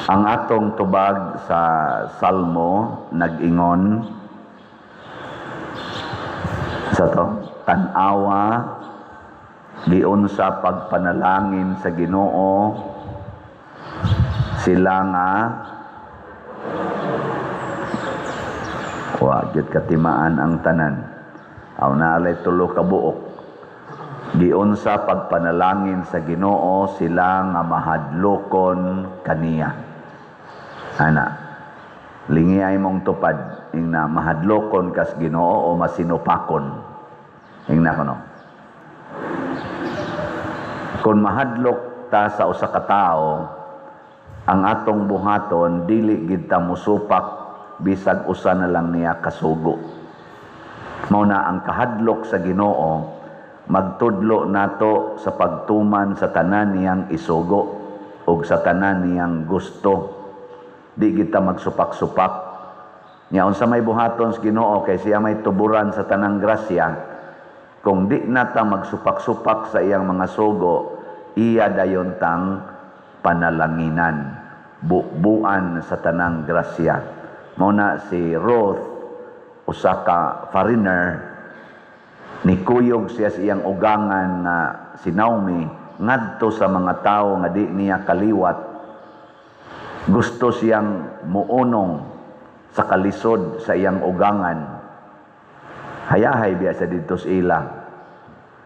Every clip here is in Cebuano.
Ang atong tubag sa Salmo nag-ingon sa to, tan-awa, giunsa pagpanalangin sa Ginoo sila nga wa gyud katimaan ang tanan. Aw, naalay tulo ka buok. Giunsa pagpanalangin sa Ginoo sila nga mahadlokon kaniya. Ana, lingi ay mong tupad ingna mahadlokon kas Ginoo o masinupakon. Ingna kono. Kung mahadlok ta sa usa ka tawo, ang atong buhaton, dili gid ta musupak bisag usa na lang niya kasugo. Mao na ang kahadlok sa Ginoo magtudlo nato sa pagtuman sa tanan niyang isugo ug sa tanan niyang gusto. Di kita magsupak-supak. Nya unsa may buhaton sa Ginoo kay siya may tuburan sa tanang grasya, kung di nata magsupak-supak sa iyang mga sugo, iya dayon tang panalanginan, bubuan sa tanang grasya. Mao na si Ruth, usa ka foreigner, nikuyog siya sa iyang ugangan nga si Naomi ngadto sa mga tawo nga di niya kaliwat. Gusto siyang muunong sa kalisod sa iyang ugangan. Hayahay biya sa didto sa ila.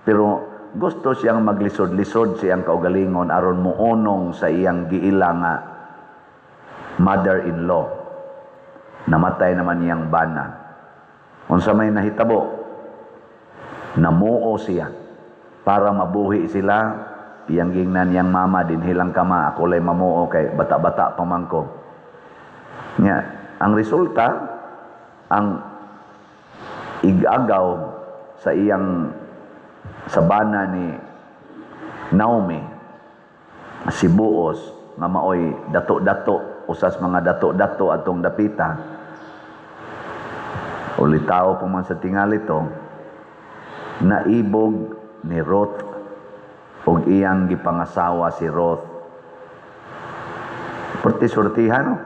Pero gusto siyang maglisod-lisod sa iyang kaugalingon aron muunong sa iyang giila nga mother-in-law. Namatay naman iyang bana. Unsa may nahitabo? Namuo siya para mabuhi sila. Iyang gingnan iyang mama, "Dinhi lang ka, Ma, ako lay mamuo kay bata-bata pa man ko." Nya, ang resulta, ang igagaw sa iyang sa bana ni Naomi, si Boaz, nga maoy dato-dato, usas mga dato-dato atong dapita, ulitawo pa man sa tingali to, naibog ni Ruth og iyang gipangasawa si Ruth. Perti surtihan, no?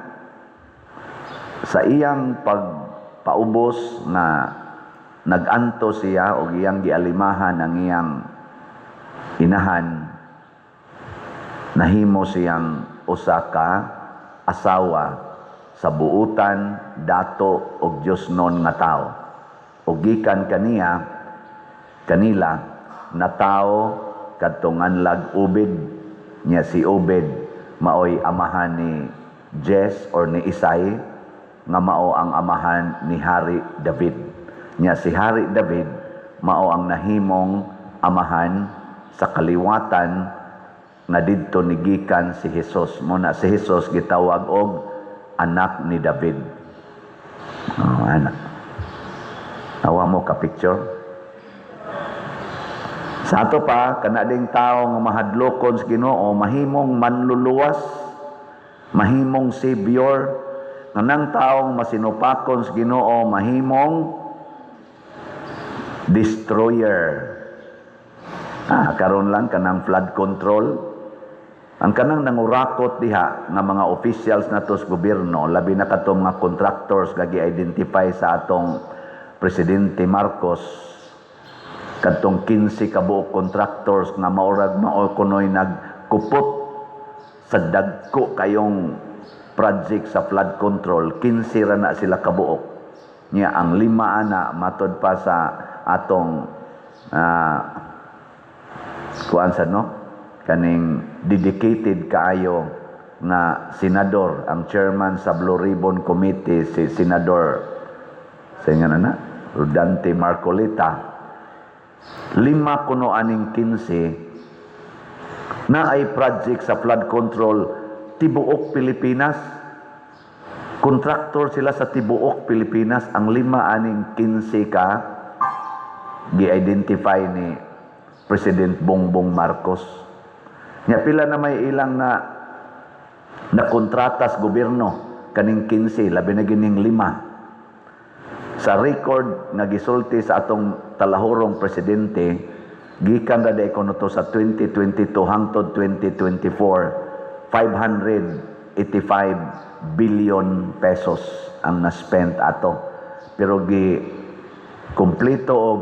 Sa iyang pagpaubos nga nag-anto siya og iyang gialimahan ang iyang inahan, nahimo siyang usa ka asawa sa buutan, dato og Diosnon nga tawo. Og gikan kaniya, kanila natawo kadtong nganlag Obed. Nya si Obed maoy amahan ni Jesse or ni Isai nga mao ang amahan ni Hari David. Nya si Hari David mao ang nahimong amahan sa kaliwatan nga didto nigikan si Jesus. Mao na si Jesus gitawag og anak ni David. Oh, anak. Awa mo ka picture. Sa ato pa, kana ding tao nga mahadlokon sa Ginoo, mahimong manluluwas, mahimong savior. Kanang taong masinupakon sa Ginoo, mahimong destroyer. Ah, karon lang kanang flood control. Ang kanang nangurakot diha nga mga officials nato sa gobyerno, labi na kadtong mga contractors nga gi-identify sa atong Presidente Marcos, kadtong 15 ka buok contractors nga maurag mao kunoy nagkupot sa dagko kayong project sa flood control, 15 ra na sila kabuok. Nya ang lima ana, matod pa sa atong kuan sa no kaning dedicated kaayo nga senador, ang chairman sa Blue Ribbon Committee, si Senador sa nga na Rodante Marcoleta, lima kuno aning 15 na ay project sa flood control tibuok Pilipinas. Kontraktor sila sa tibuok Pilipinas, ang lima aning 15 ka gi-identify ni President Bongbong Marcos. Nya pila na may ilang na na kontrata sa gobyerno kaning 15, labi na gining lima? Sa record nga gisulti sa atong talahurong presidente, gikan ra kuno to sa 2022 hangtod 2024, 500 85 billion pesos ang na-spend ato. Pero gi kumpleto og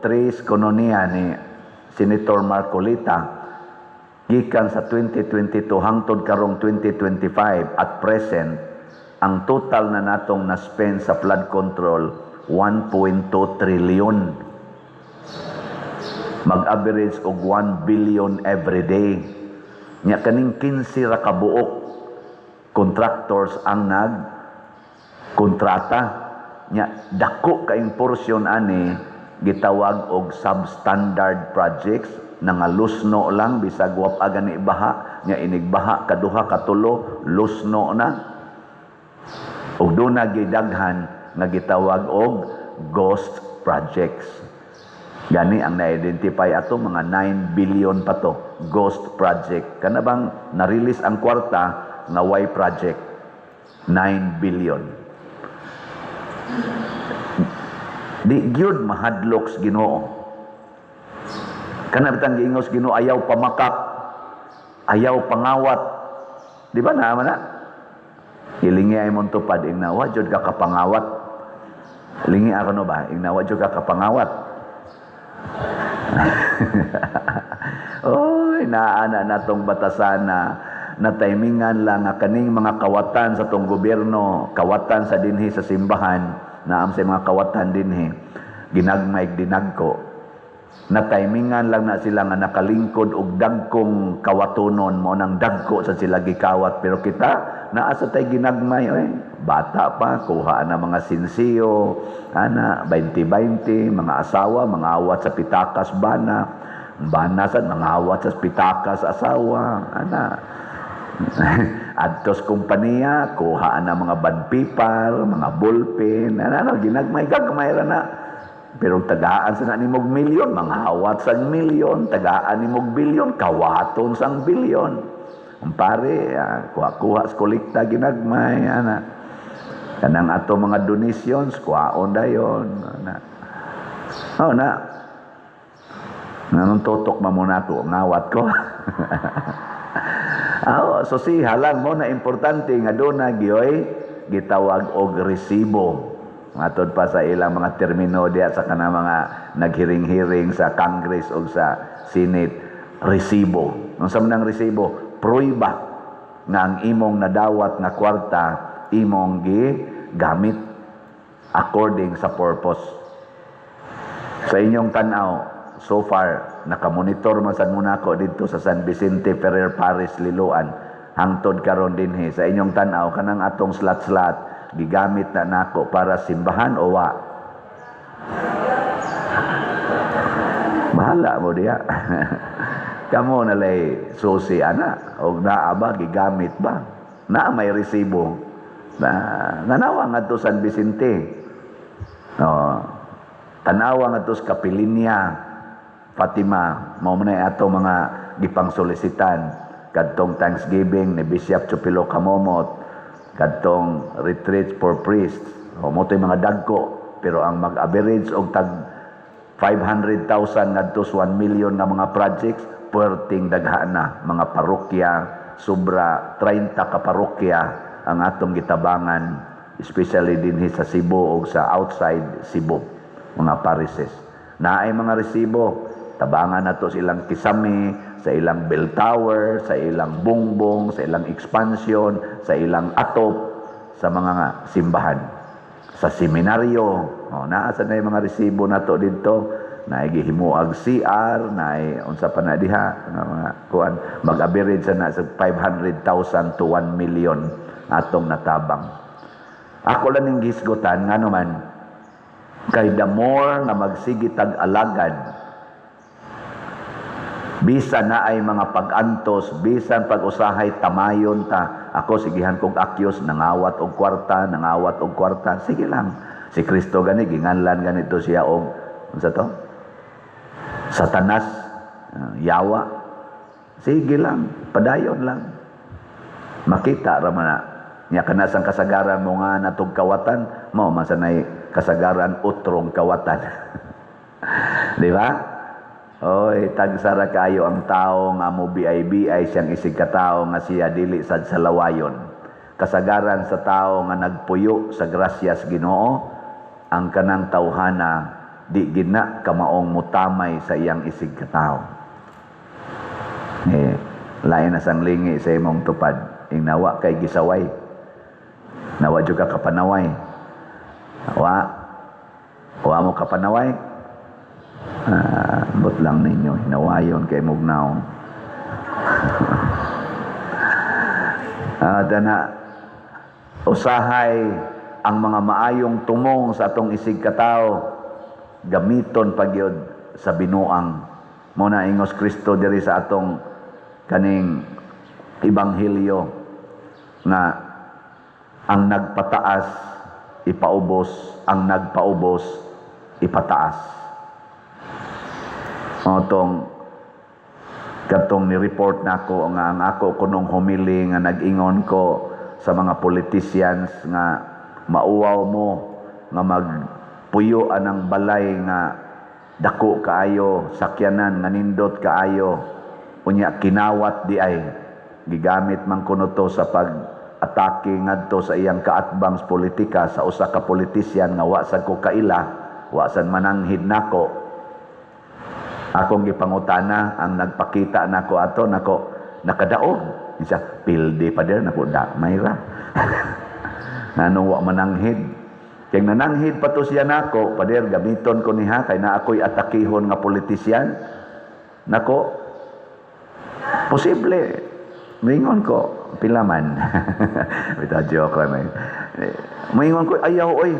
trace kuno niya ni Senator Marcoleta, gikan sa 2022 hangtod karong 2025, at present, ang total na natong na-spend sa flood control, 1.2 trillion. Mag-average og 1 billion every day. Nya kaning 15 ra ka buok contractors ang nag kontrata. Nya dako kaing porsyon ani gitawag og substandard projects na nga lusno lang bisag wa pa gani baha. Nya inig baha kaduha, katulo, lusno na. Ug duna gidaghan nga gitawag og ghost projects. Gani ang na-identify ato, mga 9 billion pa to, ghost project, kana bang na-release ang kwarta nga way project, 9 billion. Di gyud mahadlok sa Ginoo. Kana bitang giingos Ginoo, "Ayaw pamakak, ayaw pangawat." Di ba naa man na? Ilingi ay mong tupad, ingna, "Wa jud ka kapangawat." Lingi ako no ba? Ingna, "Wa jud ka kapangawat." Oy, naa na natong batasan na na timingan lang nga kaning mga kawatan sa tong gobyerno, kawatan sa dinhi sa simbahan, naam sa mga kawatan dinhi, ginagmay dinagko. Na timingan lang na sila nga nakalingkod og dagkong kawatonon, mo nang dagko sa sila gikawat. Pero kita naa sa tay ginagmay, oy, bata pa kuha na mga sinsiyo ana, 20-20, mga asawa mangawat sa pitakas bana, bana sad mangawat sa pitakas asawa ana. Adtos kompanya, kuha na mga bandpipar, mga ballpen ana, ano, ginagmay gagmay ra na. Pero tagaan sa na nimog milyon, manghawat sa milyon, tagaan nimog bilyon, kawaton sang bilyon. Ang pare, kuha-kuha sa kolekta ginagmay, ana. Kanang ato mga donations, kuhaon dayon, ana. Oh, na. Nganong tutok man mo nako, ngawat ko. Oh, so si halang mo na importante nga doon na gyoy gitawag og resibo. Matod pa sa ilang mga termino diya sa kanang mga naghiring-hiring sa Congress o sa Senate, resibo. Unsa man ang resibo? Pruiba nga ang imong nadawat nga kwarta imong gigamit according sa purpose. Sa inyong tan-aw, so far, nakamonitor man sad muna ako dito sa San Vicente Ferrer Parish, Liloan, hangtod karon dinhi. Sa inyong tan-aw, kanang atong slat-slat, gigamit na nako para simbahan o wa? Bahala mo diya. Kamo na lay susi ana, og naa ba gigamit ba? Naa may resibo. Na nanawa ngadto San Vicente. No, tanawa ngadto sa Kapilinya, Fatima, mao man ato mga gipangsolisitan kadtong Thanksgiving ni Bishop Chupilo Kamomot, kadtong retreat for priests. O mo mga dagko, pero ang mag-average og tag 500,000 ngadto sa 1 million nga mga projects, perting daghana mga parokya, sobra 30 ka parokya ang atong gitabangan, especially dinhi sa Cebu o sa outside Cebu, mga parishes. Naay mga resibo, tabangan nato sa ilang kisame, sa ilang bell tower, sa ilang bongbong, sa ilang expansion, sa ilang atop, sa mga simbahan. Sa seminaryo, oh, naa sa na yung mga resibo nato dito, naay gihimuag CR, naay unsa pa na diha, nga mga kuan, mag-average na sa 500,000 to 1 million atong natabang. Ako lang ning gisgutan ngano man kay the more nga magsige tag alagad, bisan na ay mga pag-antos, bisan pag-usahay tamayon ta, ako sigihan kog akyos, nangawat og kwarta, nangawat og kwarta, sige lang. Si Kristo gani ginganlan ganito siya og unsa to? Satanas, yawa. Sige lang, padayon lang. Makita ra man na. Nya kana sang kasagaran mo nga natog kawatan, mao man sanay kasagaran utrong kawatan. Di ba? Oy, tagsara kayo ang tao nga mo BIBI siyang isig katao nga siya dili sad sa lawayon. Kasagaran sa tao nga nagpuyo sa grasya sa Ginoo, ang kanang tawhana di gina kamaong mutamay sa iyang isig katawo. Eh, lain na sang lingi sa imong tupad. Ing nawa kay gisaway. Nawa jud ka kapanaway. Wa. Wa mo kapanaway. Ah, but lang ninyo, hinawayon kay mugnaw. Dana usahay ang mga maayong tumong sa atong isig katawo gamiton pagyod sa binuang. Mo na ingos Kristo diri sa atong kaning ebanghelyo nga ang nagpataas ipaubos, ang nagpaubos ipataas. Mao tong katong ni-report nako nga ang ako kunong homily nga nag-ingon ko sa mga politicians nga mauwaw mo nga magpuyo anang balay nga dako kaayo, sakyanan nga nindot kaayo, unya kinawat di ay gigamit man kuno to sa pag-atake ngadto sa iyang kaatbang sa politika sa usa ka politician nga wa sad ko kaila, wa sad mananghid nako. Akong gipangutana ang nagpakita nako ato nako nakadaog siya pildi pa dir nako da mayra. Nganong wa mananghid? Kay nananghid pa to siya nako, pader gamiton ko niha kay naa ako'y atakihon nga politician nako, posible moingon ko pila man. Bitaw, joke lang eh. Moingon ko, ayaw oy,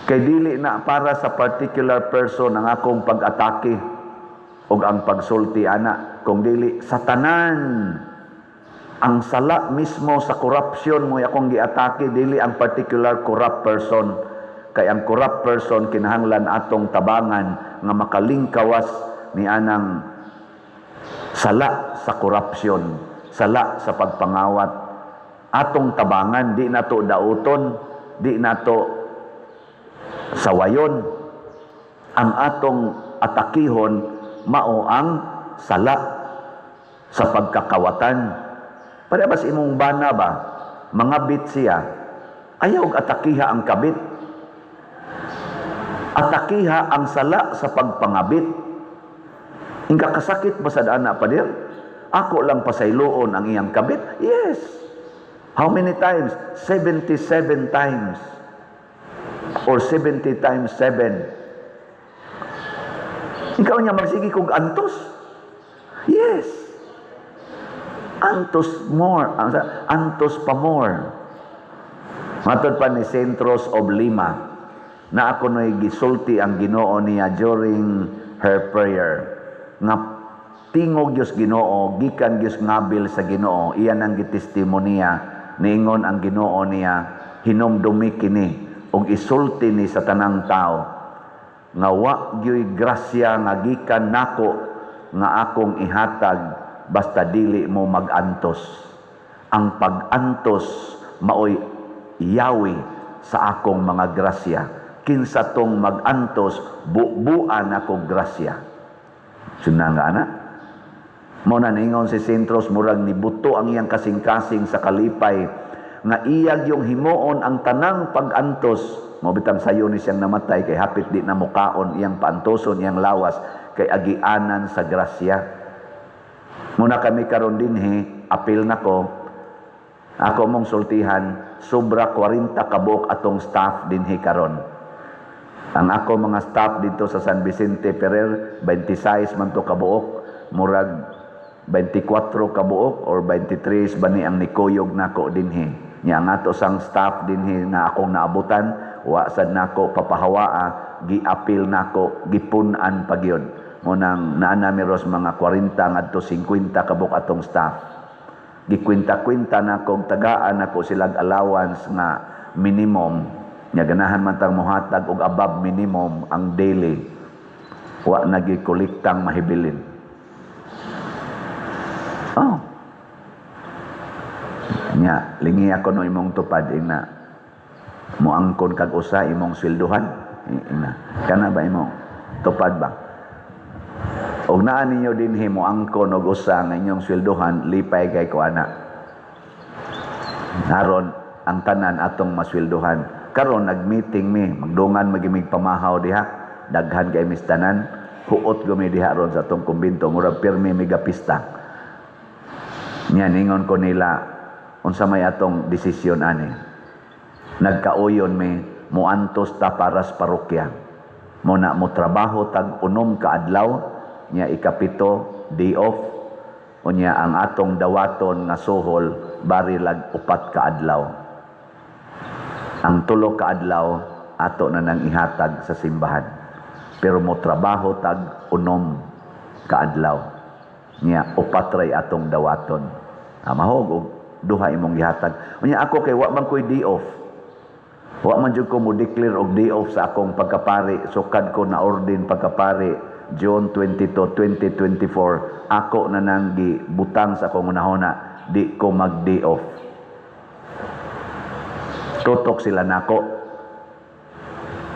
kay dili na para sa particular person ang akong pag-atake o ang pagsulti ana, kung dili sa tanan. Ang sala mismo sa corruption mo akong giatake, dili ang particular corrupt person. Kay ang corrupt person kinahanglan atong tabangan nga makalingkawas ni anang sala sa corruption, sala sa pagpangawat. Atong tabangan, di nato dauton, di nato sawayon. Ang atong atakihon mao ang sala sa pagkakawatan. Pareha ba sa imong bana ba? Mangabit siya. Ayaw og atakiha ang kabit. Atakiha ang sala sa pagpangabit. Ingka kasakit ba sa dana, pader? Ako lang pasayloon ang iyang kabit? Yes. How many times? 77 times. Or 70 times 7. Ikaw niya magsige kog antos? Yes. Antos more. Antos pa more. Matod pa ni Saint Rose of Lima, na ako na'y gisulti ang Ginoo niya during her prayer, nga tingog Diyos Ginoo, gikan Diyos ngabil sa Ginoo, iyan ang gitestimonya, niingon ang Ginoo niya, hinumdumi kini ug isulti ni sa tanang tao nga wa gyoy grasya nga gikan nako nga akong ihatag basta dili mo magantos. Ang pag-antos maoy yawi sa akong mga grasya. Kinsa tong mag-antos, bubuan ako grasya. Suna nga ana. Mo na ningon si Saint Rose, murag nibuto ang iyang kasing-kasing sa kalipay nga iyag yung himuon ang tanang pag-antos. Mo bitang sayo ni siyang namatay kay hapit di na mukaon iyang paantoson iyang lawas kay agianan sa grasya. Muna kami karon dinhi, apil nako, ako mong sultihan, sobra 40 kabuok atong staff dinhi karon. Ang ako mga staff dito sa San Vicente Ferrer, 26 man to kabuok, murag 24 kabuok or 23 bani ang nikuyog nako dinhi. Nya ang ato sang staff dinhi nga akong naabutan, wa sad nako papahawaa, giapil nako, gipun-an pagyud. Munang naa nami ros mga 40 ngadto 50 kabuok atong staff. Gikwinta-kwinta nako, tagaan nako silag allowance nga minimum. Nya ganahan man tang mohatag og above minimum ang daily. Wa nagikolektang mahibilin. Oh. Nya lingi ako no imong tupad ina. Moangkon kag usa imong sweldohan. Ina. Kana ba imong tupad ba? Og naa ninyo dinhi moangkon og usa nga inyong sweldohan, lipay kay ko ana. Aron ang tanan atong masweldohan. Karon nag-meeting mi, magdungan magimig pamahaw diha. Daghan kay mis tanan. Huot gumi diha ron sa atong kumbento, murag pirmi megapista. Nya ningon ko nila, unsa may atong desisyon ani? Nagkauyon mi, muantos ta para sa parokya. Mo na mo trabaho tag 6 ka adlaw, nya ikapito day off, unya ang atong dawaton nga suhol barilag 4 ka adlaw. Ang 3 ka adlaw ato na nang ihatag sa simbahan. Pero mo trabaho tag 6 ka adlaw. Nya 4 ray atong dawaton. Ah, mahog og 2 imong gihatag. Unya ako kay wa man koy day off. Wa man jud ko mo declare og day off sa akong pagkapari. Sukad ko na ordain pagkapari June 22, 2024, ako na nang gibutang sa akong hunahuna, di ko mag day off. Tutok sila nako.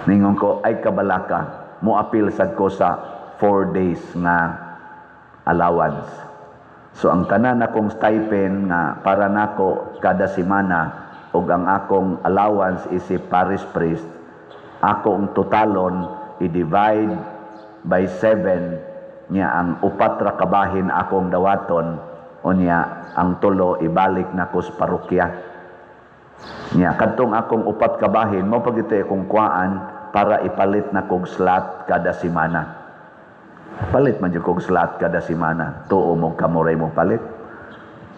Ningon ko, ay kabalaka, mo-apil sad ko sa 4 days nga allowance. So ang tanan akong stipend nga para nako kada semana ug ang akong allowance is si parish priest, akong totalon i-divide by 7, niya ang 4 ra kabahin akong dawaton, unya ang 3 ibalik nako sa parokya. Niya kadtong akong 4 kabahin mo pag ito akong kuhaan para ipalit na kog slot kada semana. Palit man jud kog slot kada semana. Tuo mo kamuray mo palit.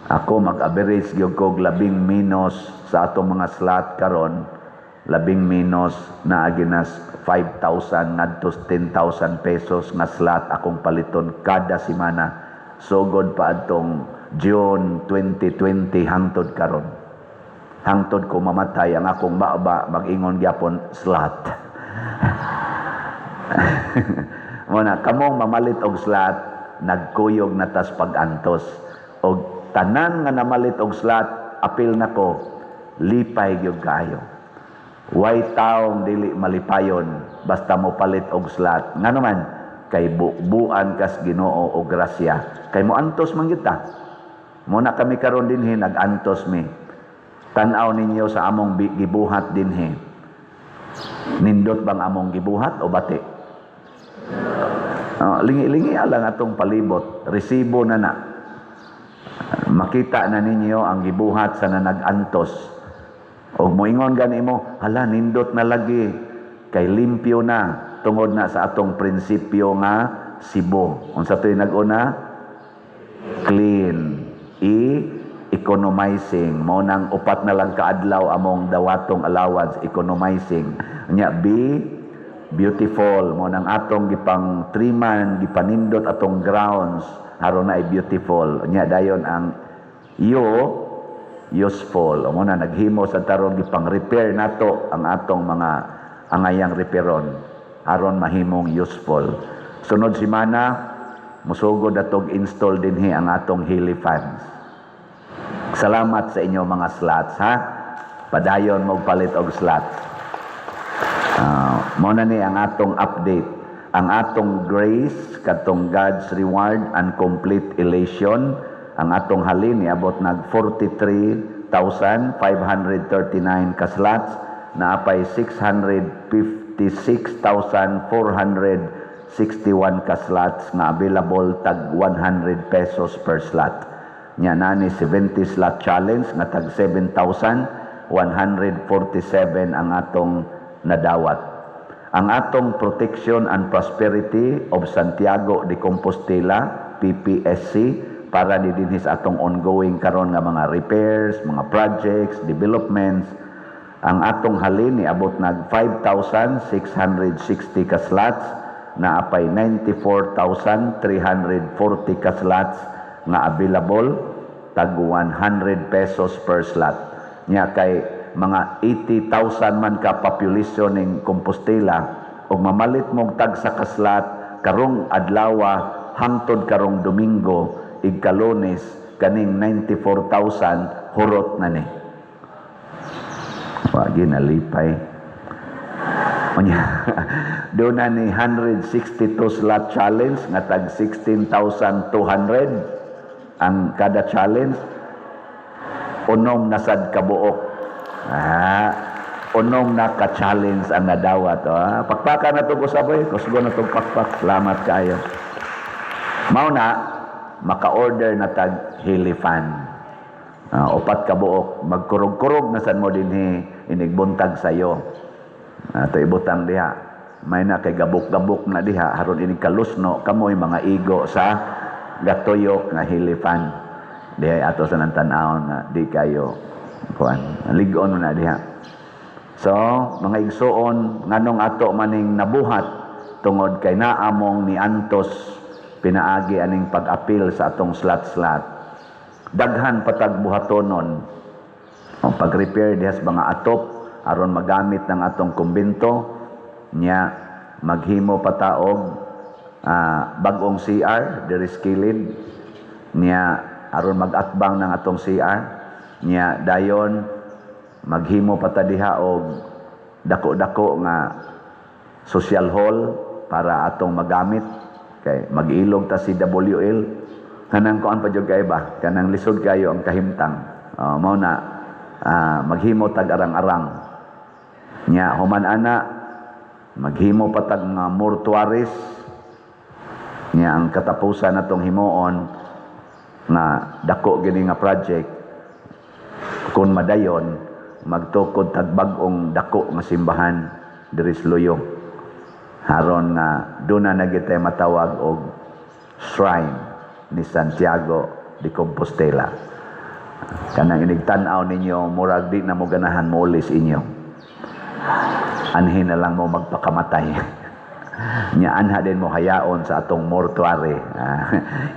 Ako mag-average gyud kog labing minus sa atong mga slot karon, labing minus naagi nas 5,000 ngadto 10,000 pesos nga slot akong paliton kada semana. Sugod pa adtong June 2020 hangtod karon. Hangtod ko mamatay, ang akong baba mag-ingon gyapon slot. Muna kamong mamalit og slot, nagkuyog na tas pag-antos. Og tanan nga namalit og slot, apil nako, lipay gyud kaayo. Way taong dili malipayon basta mo palit og slot. Ngano man kay bubuan kas Ginoo og grasya. Kay mo antos man gyud ta. Muna kami karon dinhi nag-antos mi. Tan-aw ninyo sa among gibuhat dinhi. Nindot bang among gibuhat o bati? Lingi-lingi lang atong palibot, resibo na na. Makita na ninyo ang gibuhat sa nanag-antos. Og moingon gani mo, hala nindot na lagi kay limpyo na tungod na sa atong prinsipyo nga Cebu. Unsa to'y nag-una? Clean. E, economizing. Mao nang 4 na lang kaadlaw among dawatong allowance, economizing. Nya B, beautiful. Mao nang atong gipang triman, gipanindot atong grounds aron na ay beautiful. Nya dayon ang U, useful. Mao na naghimo sa taron, gipang repair nato ang atong mga angayang repairon aron mahimong useful. Sunod semana musugod atog install dinhi ang atong helifans. Salamat sa inyo mga slots, ha. Padayon mo palit og slots. Mao na ni ang atong update. Ang atong grace katong God's reward and complete elation, ang atong halin niabot nag 43,539 ka slots, naapay 656,461 ka slots nga available tag 100 pesos per slot. Nya nani 70 slot challenge nga tag 7,147 ang atong nadawat. Ang atong Protection and Prosperity of Santiago de Compostela, PPSC, para ni dinhi sa atong ongoing karon nga mga repairs, mga projects, developments. Ang atong halin niabot nag 5,660 ka slots, naapay 94,340 ka slots nga available tag 100 pesos per slot. Nya kay mga 80,000 man ka population ning Compostela, ug mamalit mong tag sa ka slot karong adlawa hangtod karong Domingo igka-Lunes, kaning 94,000 hurot na ni. Wagi nalipay. Unya, doon na ni 162 slot challenge nga tag 16,200 ang kada challenge. Unom na sad kabuok. 6 na ka-challenge ang nadawat. Pakpaka na to usab oy, kusgo na tong pakpak. Salamat kayo. Mao na maka-order na tag Helifan. 4 ka buok, magkurog-kurog na sad mo dinhi inigbuntag sayo. To ibutang diha. May na kay gabok-gabok na diha haron inig kalusno kamoy mga igo sa gatuyok nga Helifan. Diha ato sa nang tan-awon nga di kayo kuan. Lig-on na diha. So, mga igsuon, nganong ato maning nabuhat? Tungod kay naamong ni antos pinaagi aning pag-apil sa atong slat-slat. Daghan patag buhatonon. Ang pag-repair diha sa mga atop aron magamit ng atong kumbento nya, maghimo pa ta og bag-ong CR diri sa kilid niya aron mag-atbang ng atong CR niya. Dayon maghimo pa ta diha og dako-dako nga social hall para atong magamit kay mag-ilog ta CWL. Kanang kuan pa jud kay ba, kanang lisod kayo ang kahimtang. Mao na maghimo tag arang-arang nya. Human ana, maghimo pa tag mga mortuaries nya. Ang katapusan natong himuon nga dako gini nga project, kung madayon, magtukod tag bag-ong dako nga simbahan diri sa Luyo haron nga duna na gitay matawag og shrine ni Santiago de Compostela. Kanang inig tan-aw ninyo, murag di na mo ganahan molis inyo, anhin na lang mo magpakamatay nya. Anha din mo hayaon sa atong mortuary.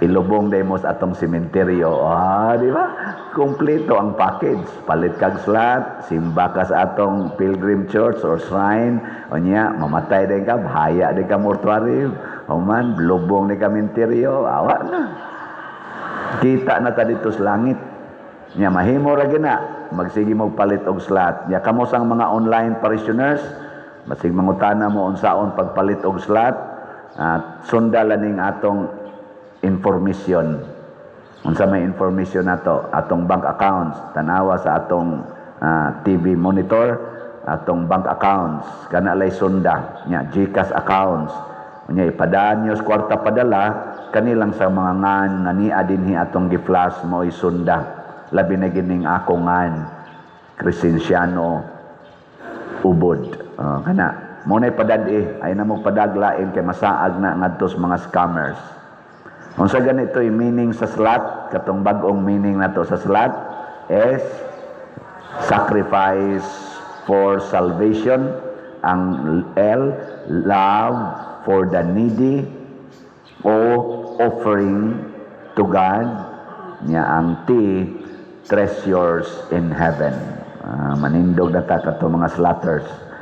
Ilubong din mo sa atong sementeryo. Di ba kompleto ang package? Palit kag slot, simba ka sa atong pilgrim church or shrine, unya mamatay din ka, haya din ka mortuary, human lubong ni ka sementeryo. Awa na, kita na ta dito sa langit nya. Mahimo ra gina magsige mo palit og slot nya. Kamo sang mga online parishioners, basig mangutana mo unsaon pagpalit og slot, at sundala ning atong information. Unsa may information nato? Atong bank accounts. Tanawa sa atong TV monitor, atong bank accounts kana lay sunda nya, GCash accounts nya. Ipadaan niyo sa kwarta, padala kanilang sa mga ngan nga nia dinhi atong gi-flash mo sunda. Labi na gining ako ngan Crescenciano Ubod. Kana mo nay padad-i ay na mo padaglain kay masaag na ngadto sa mga scammers. Unsa ganito yung meaning sa slot? Katong bag-ong meaning nato sa slot is sacrifice for salvation. Ang L, love for the needy o offering to God nya. Ang T, treasures in heaven. Manindog na ta kato mga slatters.